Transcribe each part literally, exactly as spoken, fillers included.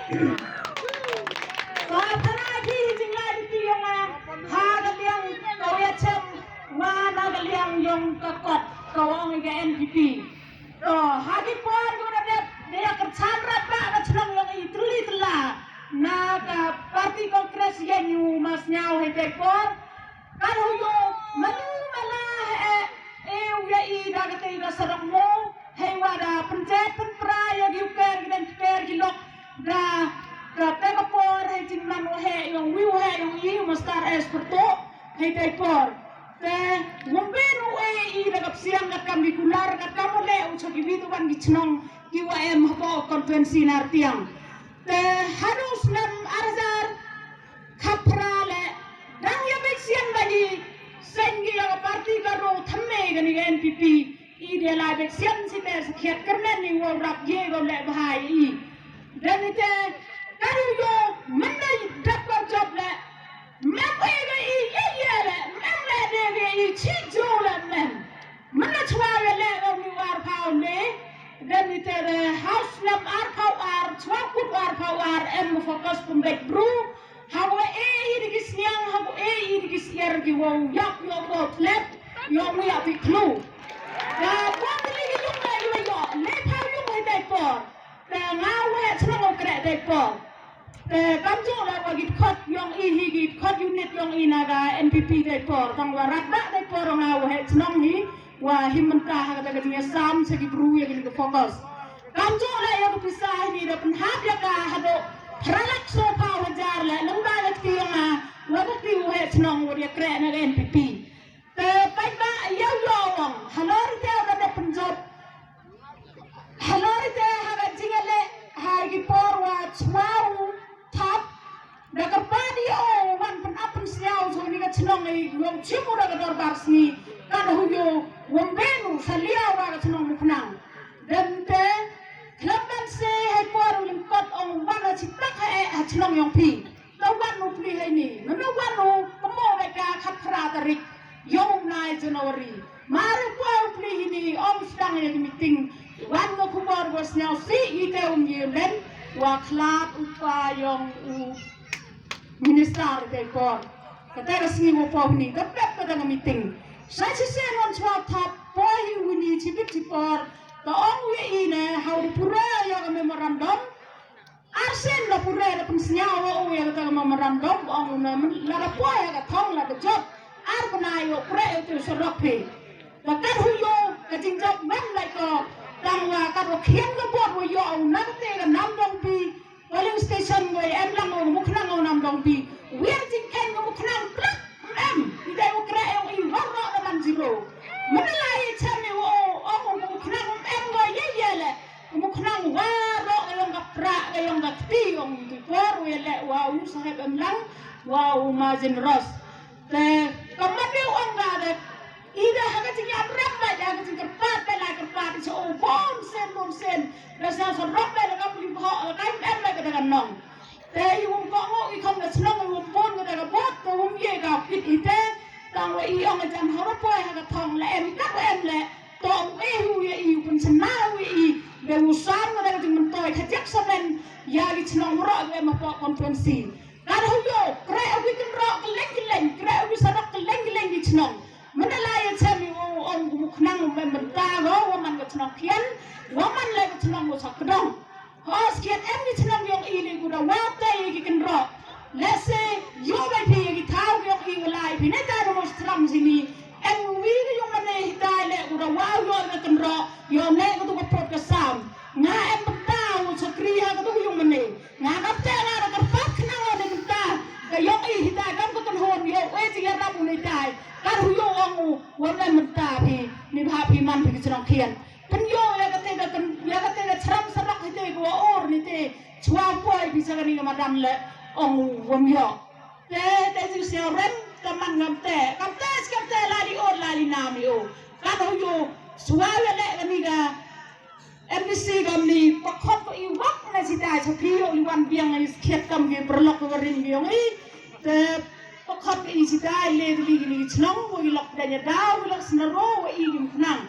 Ka phara ki jinglai di ti yong nga, ha ka liang ka wa chem, wa na ka liang yong ka kot, ka wa ong i ka N P P. To, ha ki por ko da dep, da ya kyrchan rap ba ka chnong yong i tylli tylla. Na ka party Congress ya ñu mas ñiaw hei te por. Kan hu yo, malu mala he, e u ya i da ka te da sarong mo, hei wa da pynjet pynpra ya ki u ker ki dang ki ker ki lok da ka te ka por hei jingman u he yong wi u he yong i u mastar es pyrto hei te por. Te, wong ben u e i da ka psiang ka kam ki kular ka kam u le u chok ki wi tu wan ki chnong ki wa em hapoh constituency Nartiang. Te, hadu snem ar hajar khatphra le, dang ya bek sian ba i, seng ki ya ka party ka ro thamme ka ni ka N P P, i de la bek sian si te sa khiat kyrmen ni wow rap ye ko le bha i. Dan i te, ka ru yo, man da dap ka job le, mem e ka i, ye ye le, mem le de ka i, chi jo le mem. Man da chwa ya le ka ni war phaw le, dan i te de house nam ar phaw ar, chwa kut war phaw ar, em focus pum bek bru, ha wa e i di ki sniang, ha wa e i di ki siar ki wow, yap yo ko tlep, yo mu yap i klu. Da wa li ki yung le, yo, le phaw yung hei dai por. Te nga wa he chnong u kreh dai por. Te kamjooh la wa ki dkhot yong i hi ki dkhot unit yong i na ka N P P dai por. Tang wa rat ba dai por nga wa he chnong hi wa him mynta ha ka ta ka jingïasam sa ki bru ya ki ni ka focus. Kamjooh la ya ka pisa hi ni da pynhap ya ka hadooh phra lak soo phaw hajar le nang ba la kti yong nga wa ka kti wa he chnong wa ya kreh na ka N P P. Te paidbah yow yow ong, halor i te da dep pynjop. Halor i te ha ka jingale, ha ki por wa chwa u thap, da kyrpad i o wan pynap pynsñiaw sa ni ka chnong i, yow chim u da ka dorbar sngi, kan hu yo, wom benu, sa liaw wa ka chnong Mukhnang. Dem te, khlem ban se, hei por u lyngkot ong wan ha chitak ha e, ha chnong yong phi. Ka wan u pli hei ni, mem wan u, ka mo wei ka khatphra tarik, yong u nai January. Mar u poi u pli hei ni, ong sdang ya ki meeting, wan ka khubor wa sñiaw si i te um ye len, wa khlad u pa yong u minister te por. Ka te ka sngi wa poi ni, ka pep ka te ka meeting. Sa chi se non chwa thap, poi hi u ni chi bit chi por, ka ong u ya i ne, ha u pura ya ka memorandum, Arsen la pura da pynsñiaw wa u ya ka memorandum, ong u ne, la da poi ha ka thong la da jop, ar bnai yow kreh yow te sarok phi. Ka kat hu yo, ka jingjop mem lai ko, tang wa kat wa khian ka bot wa yow na ka te ka Namdong B, polling station wa em lang wa Mukhnang wa Namdong B. Wiar jingkhein wa Mukhnang plak, em, i dei wa kreh yong i waroh da man zero. Mana lai chem i wa o, ong wa Mukhnang em wa ye ye le. Mukhnang waroh ka yong ka pra, ka yong ka kti, ong ki por, wa le wa u saheb em lang, wa u Marjin Ross. Te, ka man de ong ka de, i da ha ka jingïap rem ba, ha ka jingkyrpad, ba la kyrpad, i sa o bom sen, bom sen. Da sa sa rem ba la ka pli bho, ka em em ba ka da ka nong. Te i wum ko ngo i kham ka chnong i wum bon ka da ka bot, ka wum ye ka kit i te, tang wa i ong ka jan ha wa poi ha ka thong la em, ka wa em le, Tong e hu ya i u pynchna u ya i, be u san nga da ka jingmyntoi ka jak samen ya ki chnong roh ka em hapoh constituency. Ka da hu yo, kreh u ki kynroh kylleng kylleng, kreh u ki sarok kylleng kylleng ki chnong. Mynda la ya chem i u ong u Mukhnang u mem bynta ko, wa man ka chnong khian, wa man le ka chnong u sakdong. Hos kian em ki chnong yong i le ku da wa te ki kynroh. Lehse yow bai phi ki thaw yong i wa lai phi ne ta da mo stram sini. Em wi ki yong mane hitai le ku da wa yow ka kynroh. Yow ne ka tu ka pot ka sam. Nga em bynta u chakri ha ka tu yong mane. Nga ka te nga da kyrpad khnang ne bynta. Ka yong i hitai kam ka kynhon yow e ti ya rap u ne tai. Ka hu yow ong u wa ne bynta phi. Ni bha phi man phi ki chnong khian. Pynyoh ya ka te ka kyn-, ya ka te ka chram sarok hi te ka wa or ni te, chwa poi phi sa ka ni ka madan le, ong u wom yoh. Te, te jingsiaw rem, ka man ngam te, kam te, kam te, la di or, la di nam i o. Kan hu yo, chwa ya le ka ni ka, M D C kam ni, pakhot ko i wak na sita, cha phi yo, i wan biang i khiat kam ki, pyrlok ko ring biang i. Te, pakhot ko i sita, le di li ki ni chnong, wa i lok da ya da, wa i lok snaro, wa i kim khnang.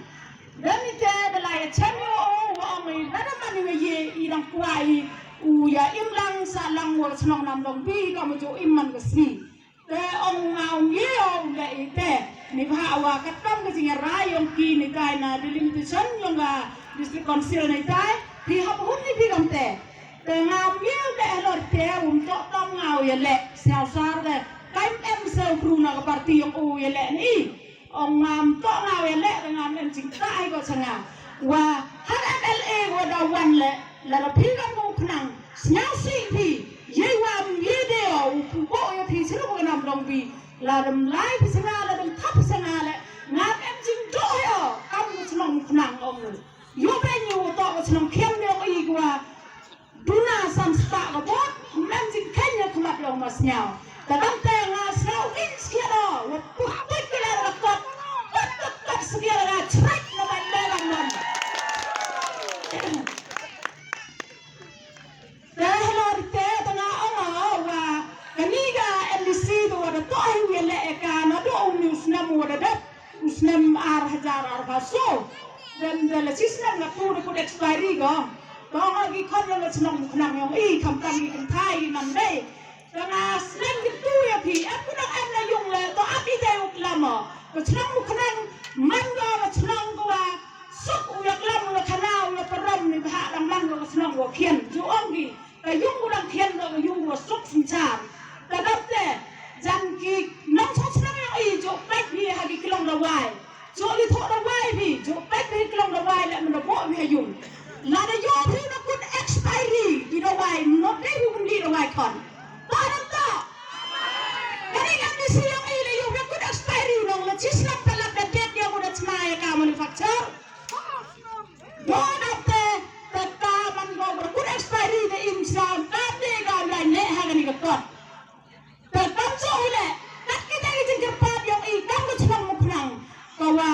Dang i te da lai ya chem i wa o, wa ong i, da da man i wa ye i dang kwah i, u ya im lang ka chnong Namdong B ka mo ju im man ka sngi. Te ong nga ong ye ong le i te. Ni bha wa katkam ka jingrai yong ki ni tai na delimitation yong ka District Council ni tai. Phi hap hun ni phi kam te. Te nga ong ye ong le lor te um to tong nga ong ye le. Siaw sar te. Kaim em se u bru na ka party yong u ye le ni. Ong ngam to nga we le, ngam em jingtah hi ko cha nga. Wa, har M L A wa da wan le, la da phi kam u khnang, sñiaw si phi, ye wa am ye de o, u pu ko ya phi, sñiaw ko Namdong B, la dam lai phi cha nga, la dam thap phi cha nga le, ngam em jingdoh hi o, kam u chnong u khnang ong u. Yoh phi ñu to u chnong khiam de ong i wa, Duna san spah ka bot, mem jingkheiñ ya khmat yong ma sñiaw. Te dang te nga sñiaw in skia da, wa put put ki la da kot, kot kot kot skia da chrak na ban da ban man. Te hello rite, te nga ong o wa, kani ka M D C tu wa da toh hi ya le e ka, na do u ni u snem wa da dep. U snem ar hajar arphaw so. Dem da la chi snem la tu da kut expiry ko. To nga ki khon yong ka chnong u khnang yong i, kham tam ki kynthai ki man dei. To nga snem ki tu ya phi, em ku nang em la yung le, to ap i dei u klam o. Ka chnong u khnang, man ko ka chnong ko wa, suk u ya klam u ya khana u ya param ni bha lang lang ko ka chnong ko khian. Ju ong ki. Ka yung u dang khian da ka yung u suk synchar. Ka dap te, jan ki nongchong chnong yong i, jooh pait phi ha ki klong dawai. Jooh li thoh dawai phi, jooh pait phi klong dawai le mynda booh phi ha yung. Lada yoh phi na kut expiry ki dawai, mynda dei phi pynlih dawai khon. To dang to. Kani ka M D C yong i le yoh phi kut expiry nong la chi snem palat da date yong u da chna ya ka manufacture. Don ap te, te ka man ko bra kut expiry de im sa, ka de ka lai ne ha kani ka kot. Te kam so u le, kat ki te ki jingkyrpad yong i kam ka chnong u khnang. Ka wa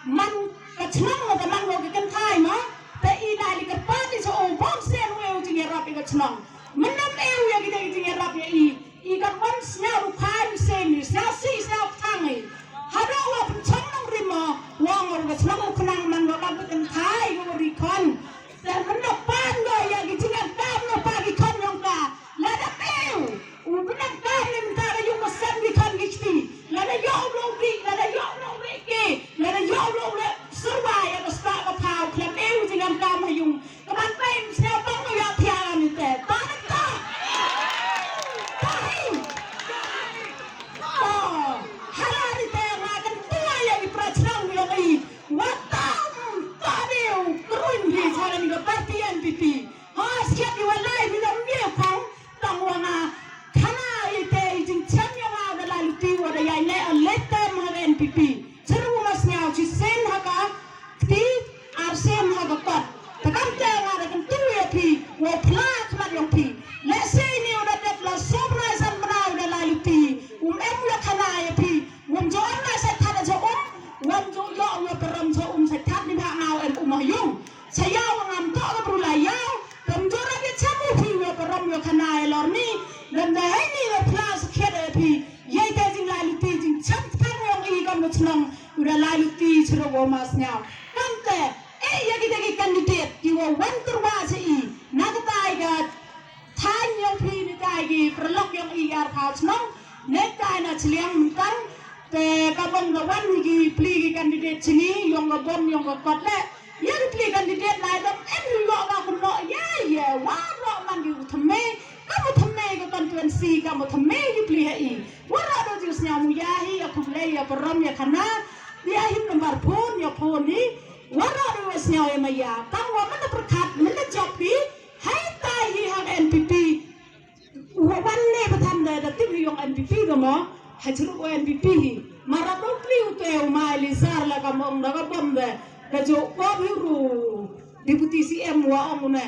man ka chnong ka man ko ki kynthai ma, te i lai li kyrpad i so u bom sen u e u jingyarap i ka chnong. Mynam e u ya ki te ki jingyarap ya i. I kat wan sñiaw u phai u sem i, sñiaw si, sñiaw thang i. Hadooh wa pynchong nongrim o, wa ngor ka chnong u khnang man wa ka bteng thai ko ri khon. Te mynda pan ko ya ki jingkam no pa ki khon yong ka. Lada em u, u bnam kam ni mynta ka yung wa sem ki khon ki chti. Lada yoh u lo ri, lada yoh u lo ri ki, lada yoh u lo le surwa ya ka spah ka phaw, khlem em u jingkam kam ha yung. Ka man pei sñiaw bang ko ya thiang ni te. Ta na ta. Ta hi. Oh, hala ni te nga kan tua ya i pra chnong yong i. Wa tam ta de u kruin hi cha ni ka party N P P. Ha siat i wa lai mi dam ni khang tang wa nga khana i te i jingchem yong nga da lai luti wa da ya i le a letter ma ha N P P. Chiru ma sñiaw chi sen ha ka kti, ar sen ha ka kot. Te kam te nga da kyntu ya phi, wa phla khmat yong phi. Lehse ini u da dep la sobrai san bnai u da lai luti, um em u da khana ya phi, um jo em na sa that sa um, um jo yoh u ya param sa um sa that ni bha nga em um ha yung. Sa yaw ngam toh ka bru la yaw, kam jo ra ya chamu phi u ya param ya khana ya lor ni, dan da hei ni ya phla sa khiat ya phi. Yei te jinglai luti jingchem tang yong i kam ka chnong, u da lai luti chiru wa ma sñiaw. Kam te, e ya ki te ki candidate, ki wa wan tyrwa cha i, na ka tai ka thaiñ yong phi ni tai ki paralok yong i ar phaw chnong, ne tai na chliang myntang, te ka bom da wan hi ki pli ki candidate chini, yong ka bom yong ka kot le, ya ki pli candidate lai dam em yu yoh ka kun lo, ya, ya, wa lo man ki u thymme, Kam u thymme ka constituency, kam u thymme ki pli ha i. Waroh do ju sñiaw mu ya hi, ya khublei, ya parom, ya khana. Ya him number phone, ya phone hi. Waroh do wa sñiaw ya ma ya. Tang wa man da pyrkhat, man da jop hi. Hei tai hi ha N P P. Wa wan ne pathan da, da tip hi yong N P P ka mo. Ha chirup wa N P P hi. Mara do pli u te u mai li sar la ka mong da ka bom da. Da jo ko hi ru. Deputy C M wa ong u ne.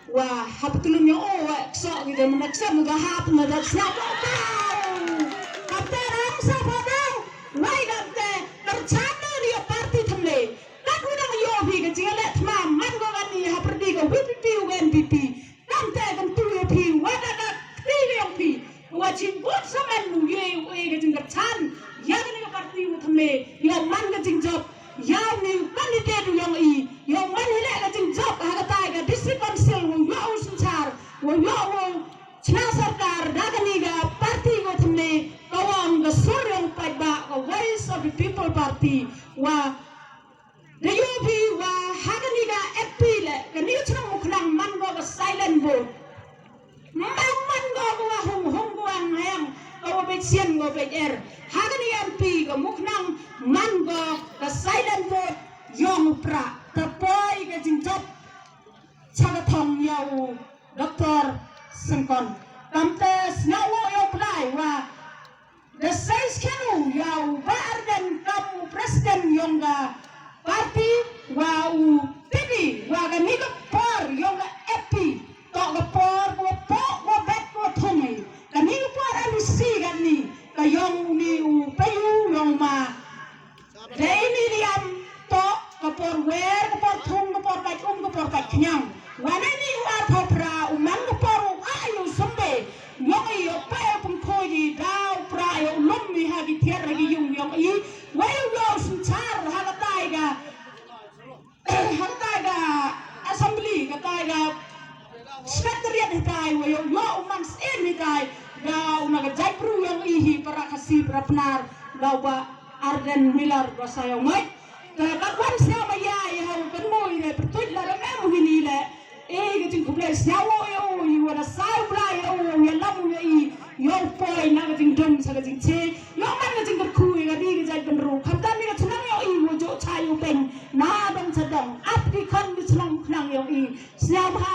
Wa, hap tulun yo, o, wa, kso, ki de, mena kso, mena hap, mena da, sñiaw, ko, ko. Kapte, rang, sa, pa, dang. Wai, kapte, kyrchan, ni, yo, party, thamle. Kat, wi, dang, yo, phi, ka, jinga, le, thma, man, ko, kan, ni, hap, perdi, ko, V P P, u, N P P. Kamte, kan, tu, yo, phi, wa, da, da, kti, yo, phi. Wa chim bun samen u ye u e ka jingkyrchan. Ya kani ka party u thymme. Yow man ka jingjop. Ya u ni u candidate u yong i. Yow man hi le ka jingjop ha katai ka district council u yow u synchar. U yow u chna sorkar da kani ka party ko thymme, ka wa ong ka sur yong paidbah, ka Voice of the People Party, wa da yoo phi wa ha kani ka M P le, kani ka chnong Mukhnang man ko ka silent vote. Mbang man ko ka wa hung hung ko wa ngayang, ka wa beit sian ko beit er. Ha kani ka M P ka Mukhnang man ko ka silent vote yong u Prah. Te poi ka jingjop cha ka thong ya u Doctor Syngkon. Kamte sñiaw wow ya u Blai wa da sei skhem u ya u Bah Ardent kam u president yong ka party wa u pynbna wa kani ka por yong ka M P toh ka por ko pok ko bet ko thung i. Kani ka por M D C kani ka yong uni u payu yong ma. Dei ini liam toh ka por wer, ka por thung, ka por pait um, ka por pait khñiang. Wa neini u arphaw phra u man ka por u ai u sumbe yong i, yow pait u pynkhooid i da u Prah, yow lum i ha ki thiar ha ki yung yong i. Wa yow yow synchar ha katai ka ha katai ka assembly, katai ka secretariat hitai, wa yow yow u man sien hitai da u na ka jaitbru yong i hi, para Khasi, para Pnar, da u Bah Ardent Miller Basaiawmoit. Te katwan sñiaw ma ya i ha u kynmoo i le pyrtuid la da em u hini le. E ka jingkhublei sñiaw wow ya u, i wa da sa u Blai ya u, wow yalam u ya i, yow poi na ka jingdum sa ka jingche, yow man ka jingkyrkhu i ka ri ka jaitbynru. Khamtam i ka chnong yong i wow jooh cha yow beiñ na dong cha dong, ap ki khon ki chnong Mukhnang yong i. Sñiaw bha